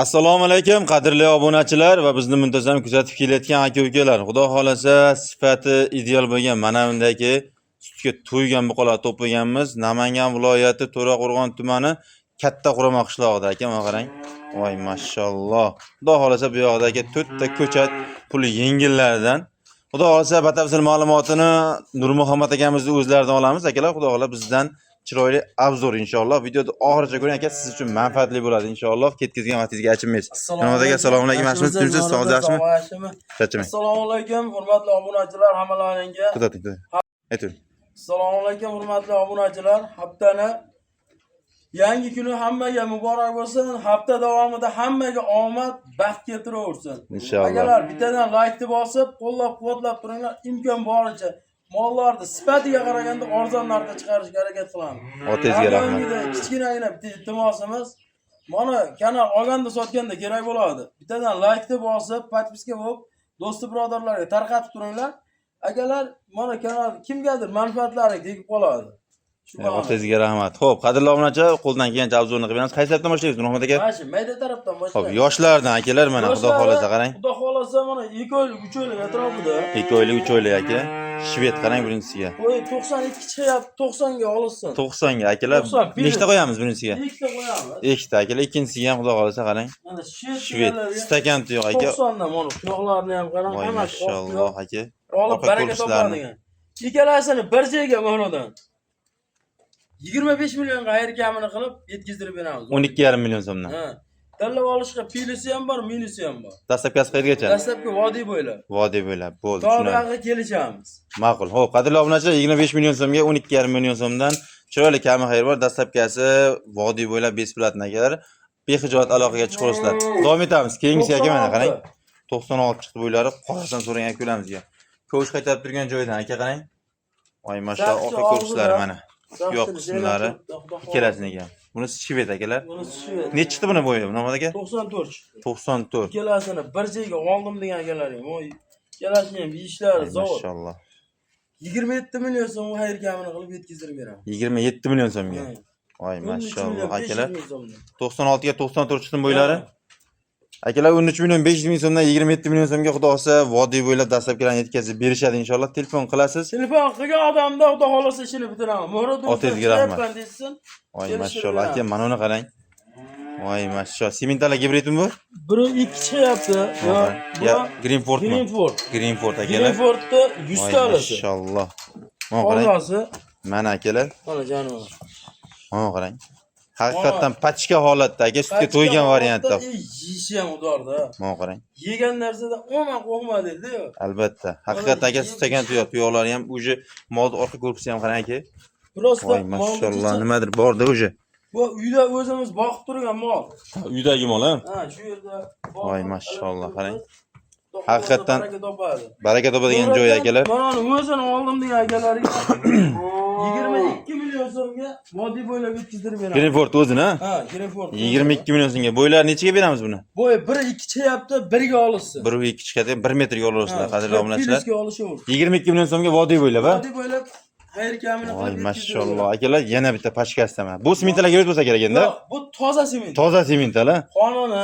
Assalomu alaykum, qadrli obunachilar va bizni muntazam kuzatib kelayotgan aka-ukalar. Xudo xolasa, sifati ideal bo'lgan mana bundagi sutga to'ygan buqalar to'plaganmiz. Namangan viloyati, To'raqo'rg'on tumani, Katta Qurama qishlog'ida, aka, mana qarang. Voy, mashalloh. Xudo xolasa, bu yoqda, aka, to'rtta ko'chat, puli yengillaridan. Xudo xolasa, batafsil ma'lumotini Nurmuhammad akamizni o'zlaridan olamiz. Akalar, xudo xola bizdan chiroyli обзор inshaalloh. Videoni oxirigacha ko'ring, aka, siz uchun manfaatli bo'ladi inshaalloh. Ketkazgan vaqtingizga achinmaysiz. Nurmuhammad aka, assalomu alaykum. Yaxshimisiz? Tinchmisiz? Sog'liq yaxshimi? Yaxshimi? Charchamang. Assalomu alaykum, hurmatli obunachilar, hammalaringga. To'xtating, to'xtating. Ayting. Assalomu alaykum, hurmatli obunachilar. Haftani yangi kuni hammaga muborak bo'lsin. Hafta davomida hammaga omad, baxt keltiraversin. Inshaalloh. Akalar, bittadan laykni bosib, qo'llab-quvvatlab turinglar. Imkon boricha mollarni sifatiga qaraganda arzon narxda chiqarishga harakat qilamiz. Otangizga Har rahmat. doimgidek kichkinagina bitta iltimosimiz. Mana kanal olganda, sotganda kerak bo'ladi. Bittadan laykni bosib, подписка bo'lib, do'sti birodarlarga tarqatib turinglar. Akalar, mana kanal kimgadir manfaatlari tegib qoladi. Shu ma'noda. Otangizga rahmat. Xo'p, qadrli obunachilar, qo'ldan kelgancha обзор ni qilib beramiz. Qaysi tarafdan boshlaymiz, Nurmuhammad aka? Mana shu mayda tarafdan Xo'p, boshlaymiz. Yoshlardan, akalar, mana, xudo Yoshlari, xolasa, qarang. Xudo xolasa, mana 2 oylik, 3 oylik atrofida. 2 oylik, 3 oylik, aka. Shved, qarang birinchisiga. Qo'y 92 chiqyapti, 90 ga olsin. 90 ga, akalar. 90. Nechta qo'yamiz birinchisiga? Ikkita qo'yamiz. Ikkita, akalar, ikkinchisiga ham, xudo xolasa, qarang. Mana shved Shved. deganlarga Stakan tuyoq, aka. 90 dan. Mana tuyoqlarni ham qarang, Voy, hammasi oq tuyoq. mashalloh, aka. Olib Orqa baraka ko'rinishlarini. topadigan. Ikkalasini bir joyga ma'nodan 25 millionga xayr kamini qilib yetkazdirib beramiz. 12,5 million so'mdan. Ha. Tanlab olishga plusi ham bor, minusi ham bor. Доставка si qayergacha? Dastlabki vodiy bo'ylab. Vodiy bo'ylab. Bo'ldi, tushunarli. Tog'dagi kelishamiz. Ma'qul. Xo'p, qadrli obunachilar, 25 million so'mga 12,5 million so'mdan chiroyli kami xayr bor. Доставка si vodiy bo'ylab бесплатно, akalar. Bexijolat aloqaga chiqaverasizlar. Davom etamiz. Keyingisi, aka, mana qarang. 96 chiqdi bo'ylari. Qorasini so'rang, aka, ulamizga. Ko'vish qaytarib turgan joyidan, aka, qarang. Voy, mashalloh, Saqchi orqa ko'rishlari og'zida. mana. Yo'q qismlari. Ikkalasiniga ham. Bunisi shved, akalar. Bunisi shved. Nechi chiqdi buni bo'yi, Nurmuhammad aka? 94 chiqdi. 94. Ikkalasini bir joyga oldim degan akalaring. Voy, ikkalasini ham yeyishlari Voy, zo'r. mashalloh. 27 million so'm xayr kamini qilib yetkazdirib beraman. 27 million so'mga. Ha. Voy, 13 mashalloh, million 500 akalar. ming so'mdan. 96 ga 94 chiqdi bo'ylari. Akalar, 13 million 500 ming so'mdan 27 million so'mga, xudo xohlasa, vodiy bo'ylab доставка larni yetkazib berishadi inshaalloh. Telefon qilasiz. Telefon qilgan odamda, xudo xolasa, ishini bitiraman. Murod Otangizga rahmat. desin. Voy, Kelishtirib mashalloh, aka, beramiz. mana uni qarang. Voy, mashalloh. Simentalar gibridmi bu? Biri ikki chiqyapti. Yo, bu Ya, Greenfordmi? Greenford. Greenford, akalar. Greenfordni 100 Voy, talasi. mashalloh. Mana qarang. Og'asi Mana, akalar. mana jonivor. Mana qarang. Haqiqatdan pachka holatda, aka, sutga to'ygan variantda. Yeyishi ham udorda. Mana qarang. Yegan narsadan umuman qo'rqma deydi-yu. Albatta. Haqiqatdan, aka, stakan tuyoq, tuyoqlari ham уже, molni orqa korpusi ham, qarang, aka. Просто Voy, mashalloh, nimadir borda уже. Bu uyda o'zimiz boqib turgan mol. Uydagi mol, ha? Ha, shu yerda. Voy, mashalloh, qarang. Xudo Haqiqatdan baraka topadi. Baraka topadigan joy, akalar. Mana uni o'zini oldim degan akalarga 22 million so'mga vodiy bo'ylab yetkazdirib beraman. Greenford o'zini, ha? Ha, Greenford. 22 million so'mga. Bo'ylari nechiga beramiz buni? Bo'yi 1.2 chiqyapti, birga olishsin. 1 2 chiqadi, 1 metrga olaverasizlar, qadrli obunachilar. Plyusga olishaversin. 22 million so'mga vodiy bo'ylab, ha? Vodiy bo'ylab xayr kamini Voy, qilib mashalloh, akalar, yana bitta pachkasida mana. Bu simentalar gibrid bo'lsa kerak endi. Yo'q, bu toza sement. Toza semental, ha? Qonuni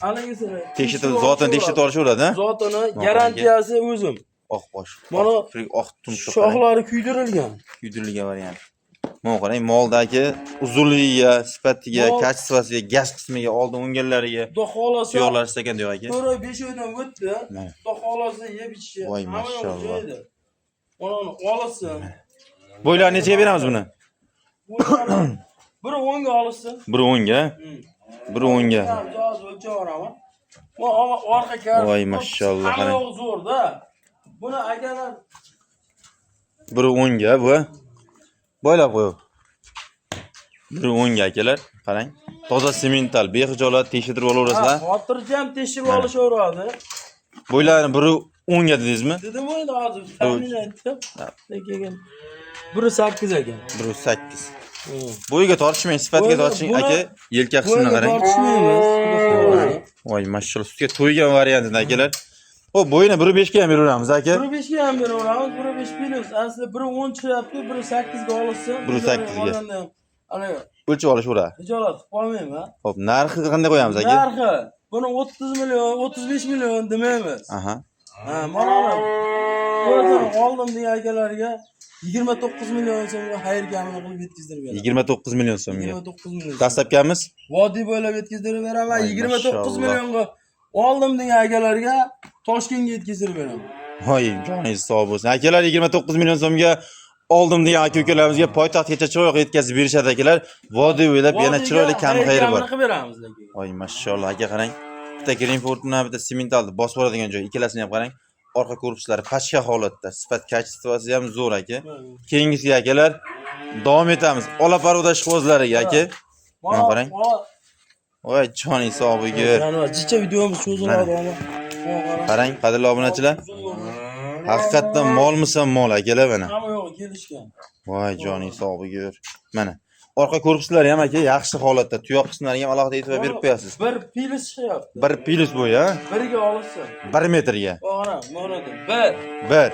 haligisini Tekshirib, zotini tekshirib olishaveradi, ha? Zotini garantiyasi o'zim. Oq bosh. Mana oq tumshuq, qarang. Shoxlari kuydirilgan. Kuydirilgan variant. Mana qarang, moldagi uzunligiga, sifatiga, Mol- качество siga, gaz qismiga, oldin o'nganlariga, Xudo xohlasa, tuyoqlari stakan tuyoq, aka. 4 oy, 5 oydan o'tdi. Mana. Xudo xohlasa, yeb ichishi. Voy, Hamma yo'q mashalloh. joyida. Mana uni olsin. Bo'ylarini nechiga beramiz buni? Biri 10 ga olsin. Biri 10 ga, biri 10 ga. Hozir o'lchab yuboraman. Bu orqa kar. Voy, mashalloh, Hamma qarang. yo'q zo'rda. Buni akalar Biri 10 ga bu. Boylab qo'y. Biri 10 ga, akalar, qarang. Toza semental, bexijolat tekshirib olaverasizlar. Xotirjam tekshirib olishaveradi. Bo'ylarini biri 10 ga dedingizmi? Dedim endi, hozir taxmin aytdim. Lekin biri 8 ekan. Biri 8. Bo'yiga tortishmang, sifatiga tortishing, aka. Yelka qismini Bo'yiga qarang. tortishmaymiz, xudo xohlasa. Voy, mashalloh, sutga to'ygan variantida, akalar. Xo'p, bo'yini 1.5 ga ham beraveramiz, aka. 1.5 ga ham beraveramiz, 1.5 plyus. Aslida biri 10 chiqyapti, biri 8 ga olishsin. Biri 8 ga. Ana O'lchab olishaveradi. Hijolat qilib qolmayman. Xo'p, narxi qanday qo'yamiz aka? Narxi buni 30 million, 35 million demaymiz. Aha. Ha, mana ko'rasan oldim degan akalarga 29 million so'mga xayr kamini qilib yetkazdirib beraman. 29 million so'mga. 29 million. Dastlabkamiz Vodiy bo'ylab yetkazdirib beraman. Voy, 29 mashalloh. millionga oldim degan akalarga Toshkentga yetkazdirib beraman. Voy, joningiz sog' bo'lsin. Akalar, 29 million so'mga oldim degan aka ukalarimizga poytaxtgacha chiroyli yetkazib berishadi akalar. Vodiy bo'ylab yana Vodiyga chiroyli kam xayr xayri bor. kamini qilib beramiz lekin. Voy, mashalloh aka, qarang. Bitta Greenford bilan bitta Simmentalni bosib boradigan joy. Ikkalasini ham qarang. Orqa korpuslari pachka holatda. Sifat качество si ham zo'r aka. Keyingisiga akalar davom etamiz. Ola порода ishqibozlariga aka. Mana qarang. Voy, joning sog' bo'lgur. Jonivor, jicha videomiz cho'ziladi ama. Qarang, qadrli obunachilar. Haqiqatdan molmisan mol akalar mana. Hamma yo'q kelishgan. Voy, joning sog' bo'lgur. Mana. Orqa korpuslari ham aka yaxshi holatda. Tuyoq qismlariga ham alohida e'tibor berib qo'yasiz. Bir plyus chiqyapti. 1 plyus bo'yi, ha? Birga olishsin. 1 metrga. Qara, mana bir. 1.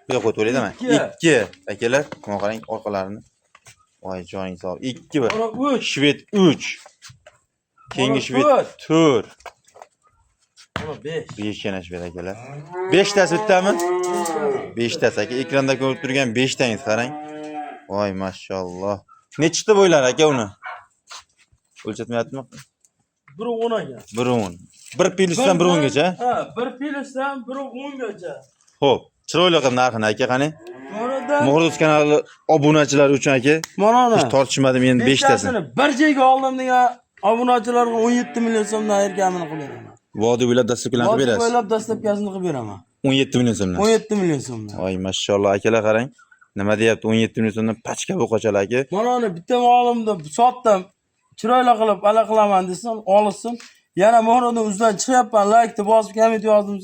Bu yoqqa o'taylik. Ikki. 2. Akalar, mana qarang orqalarini. Voy, joning sog'. 2 bir. Mana 3. Shved 3. Keyingi Mana shved to'rt. 4. Mana 5. 5 yana shved akalar. 5 tasi bittami? 5 tasi aka. Ekranda ko'rib turgan 5 tangiz qarang. Voy, mashalloh. Nechta bo'ylari aka uni? O'lchatmayaptimi? Bir 10 aka. 1.10. 1 plyusdan 1.10 gacha. Ha, bir plyusdan 1.10 gacha. Xo'p, chiroyli qilib narxini aka qani. Mana Muhrdus kanali obunachilari uchun aka. mana Hech tortishmadim endi 5 tasini. Beshtasini bir joyga oldim degan obunachilarga 17 million so'mdan xayr kamini qilib beraman. Vodiy bo'ylab dastlabkilarni qilib Vodiy berasiz. bo'ylab dastlabkasini qilib beraman. 17 million so'mdan. 17 million so'mdan. Voy, mashalloh akalar qarang. Nima deyapti? 17 million so'mdan pachka bo'qachalar aka. Mana uni bitta molimni sotdim. Chiroyli qilib ala qilaman desam, olishsin. Yana muhrini uzidan chiqyapman, laykni bosib komment yozdim.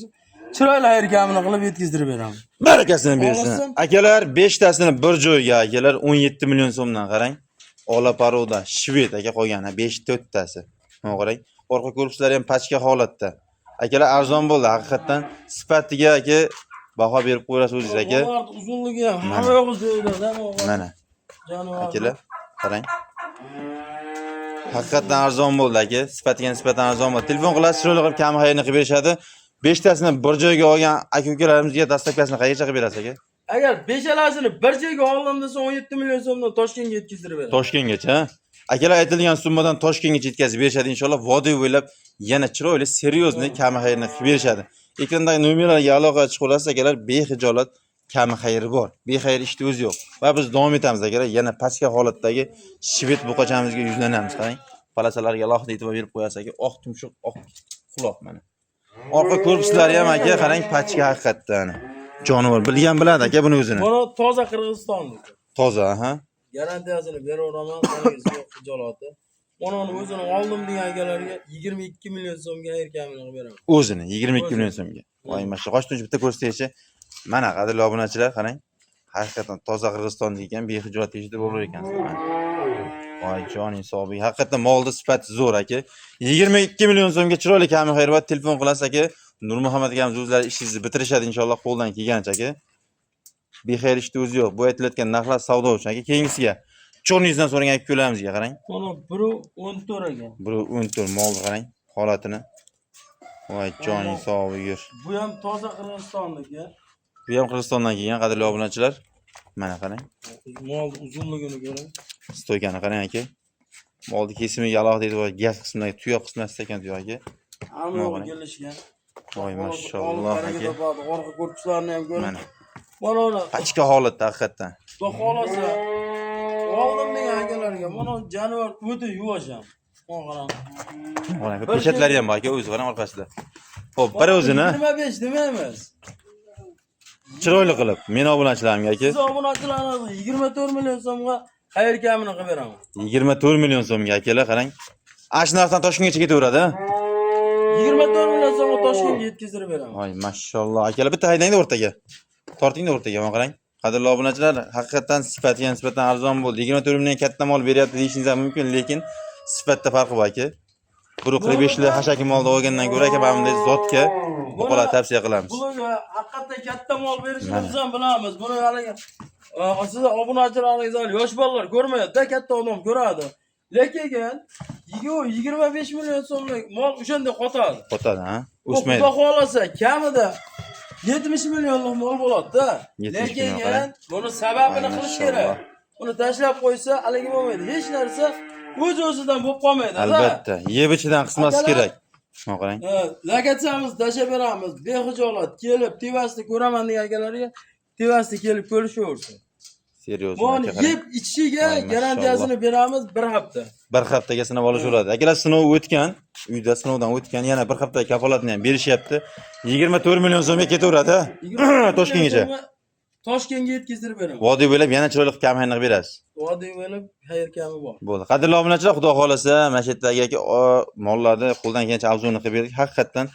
Chiroyli xayr kamini qilib yetkazdirib beraman. Barakasini bersin. Olsin. Akalar, 5 tasini bir joyga akalar 17 million so'mdan qarang. Ola порода, shved aka qolgani 5 4 tasi. Mana qarang. Orqa korpuslari ham pachka holatda. Akalar, arzon bo'ldi haqiqatdan. Sifatiga aka baho berib qo'yasiz o'zingiz aka. Ularni uzunligi ham hamma yo'q joyida, Mana Jonivor. akalar, qarang. Haqiqatdan arzon bo'ldi aka. Sifatiga nisbatan arzon bo'ldi. Telefon qilasiz, chiroyli qilib kam xayrini qilib berishadi. 5 tasini bir joyga olgan aka ukalarimizga dastlabkasini qayergacha qilib berasiz aka? Agar beshalasini bir joyga oldim desa 17 million so'mdan Toshkentga yetkazdirib beraman. Toshkentgacha. Ha? Akalar, aytilgan summadan Toshkentgacha yetkazib berishadi inshaalloh. Vodiy bo'ylab yana chiroyli, серьезный kami xayrni qilib berishadi. Ekrandagi nomerlarga aloqa chiqib olasiz akalar, bexijolat kami xayri bor. Bexayr ishni o'zi yo'q. Va biz davom etamiz akalar. Yana pastga holatdagi shved buqachamizga yuzlanamiz. Qarang. Palasalarga alohida e'tibor berib qo'yasiz aka. Oq tumshuq, oq quloq mana. Orqa korpuslari ham aka, qarang, pachka haqiqatdan. Jonivor bilgan biladi aka buni o'zini. Mana toza Qirg'izistonlik. Toza, ha? Garantiyasini beraveraman, tangiz yo'q xijolati. Mana uni o'zini oldim degan akalarga 22 million so'mga xayr kamini qilib beraman. O'zini 22 O'zini. million so'mga. Voy, masha, qoch bitta ko'rsataychi. Mana qadrli obunachilar, qarang. Haqiqatan toza Qirg'izistonlik ekan, bexijolat eshitib bo'lar ekansiz. Mana. Voy, joning sog'. Haqiqatan molni sifati zo'r aka. 22 million so'mga chiroyli kami xayr bor. Telefon qilasiz aka. Nurmuhammad akamiz o'zlari ishingizni bitirishadi inshaalloh qo'ldan kelgancha aka. Bexayr ishni o'zi yo'q. Bu aytilayotgan narxlar savdo uchun aka. Keyingisiga cho'rningizdan so'ragan aka ukalarimizga qarang. Mana 1.14 ekan. 1.14 molni qarang holatini. Voy, joning sog' yur. Bu ham toza Qirg'izistonniki. Bu ham Qirg'izistondan kelgan qadrli obunachilar. Mana qarang. Mol uzunligini ko'ring. Стойка ni qarang aka. Molni kesimiga alohida e'tibor, gaz qismidagi tuyoq qismi ekan tuyoq aka. Hamma Mana yo'q qarang. kelishgan. Voy, Olib mashalloh baraka aka. topadi. Orqa korpuslarini ham ko'ring. Mana Mana uni pachka holatda haqiqatdan. Xudo xohlasa oldim degan akalarga mana jonivor o'ta yuvosh ham. Mana qarang. Qarang, peshatlari ham bor aka, o'zi qarang orqasida. Xo'p, bir o'zini 25 demaymiz. chiroyli qilib men obunachilarimga aka Siz obunachilaringizni 24 million so'mga xayr kamini qilib beraman. 24 million so'mga akalar qarang. Ana shu narxdan Toshkentgacha ketaveradi, ha? 24 million so'mga Toshkentga yetkazib beraman. Voy, mashalloh akalar, bitta haydangda o'rtaga. Tortingda o'rtaga, mana qarang. Qadrli obunachilar, haqiqatdan sifatiga nisbatan arzon bo'ldi. 24 million katta mol beryapti deyishingiz ham mumkin, lekin sifatda farqi bor aka. 1.45 li hashaki molni olgandan ko'ra aka mana bunday zotga buqalar tavsiya qilamiz. Bularga haqiqatdan katta mol berishini Mana. biz ham bilamiz. Buni haligi siz obunachilaringiz hali yosh bolalar ko'rmaydi-da, katta odam ko'radi. Lekin 25 million so'mlik mol o'shanda qotadi. Qotadi, ha? Bu O'smaydi. Xudo xohlasa kamida 70 millionlik mol bo'ladi-da. 70 Lekin million, qarang. buni sababini Voy, qilish mashalloh. kerak. Uni tashlab qo'ysa haligi bo'lmaydi. Hech narsa o'z-o'zidan bo'lib qolmaydi-da. Albatta. Yeb ichidan qismasi Akalar- kerak. Mana qarang. Lakatsamiz tashlab beramiz. Bexijolat kelib tevasini ko'raman degan akalarga tevasini kelib ko'rishaversin. Серьезно, Buni aka, qarang. yeb ichishiga Voy, garantiyasini beramiz bir hafta. Bir haftaga sinab olishaveradi. Akalar, sinov o'tgan, uyda sinovdan o'tgan, yana bir hafta kafolatini ham berishyapti. 24 million so'mga ketaveradi, ha? Toshkentgacha. Toshkentga yetkazib beraman. Vodiy bo'ylab yana chiroyli qilib kamxayni qilib berasiz. Vodiy bo'lib xayr kami bor. Bo'ldi. Qadrli obunachilar, xudo xolasa, mana shu yerdagi aka mollarni qo'ldan kelgancha обзор ni qilib berdik. Haqiqatdan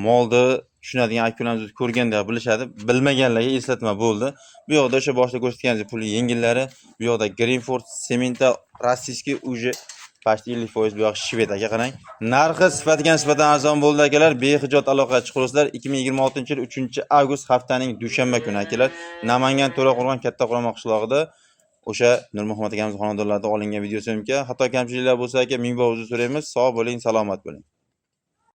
molni tushunadigan akalarimiz ko'rganda bilishadi, bilmaganlarga eslatma bo'ldi. Bu yoqda o'sha boshida ko'rsatganingizdek puli yengillari, bu yoqda Greenford, Simmental, российский уже почти 50%, bu yoq shved aka, qarang. Narxi sifatiga nisbatan arzon bo'ldi akalar. Bexijolat aloqa chiqurasizlar. 2026-yil 3-avgust haftaning dushanba kuni akalar Namangan, To'raqo'rg'on, Katta Qurama qishlog'ida o'sha Nurmuhammad akamiz xonadonlarida olingan видеосъёмка. Xato kamchiliklar bo'lsa aka, ming bor uzr so'raymiz. Sog' bo'ling, salomat bo'ling.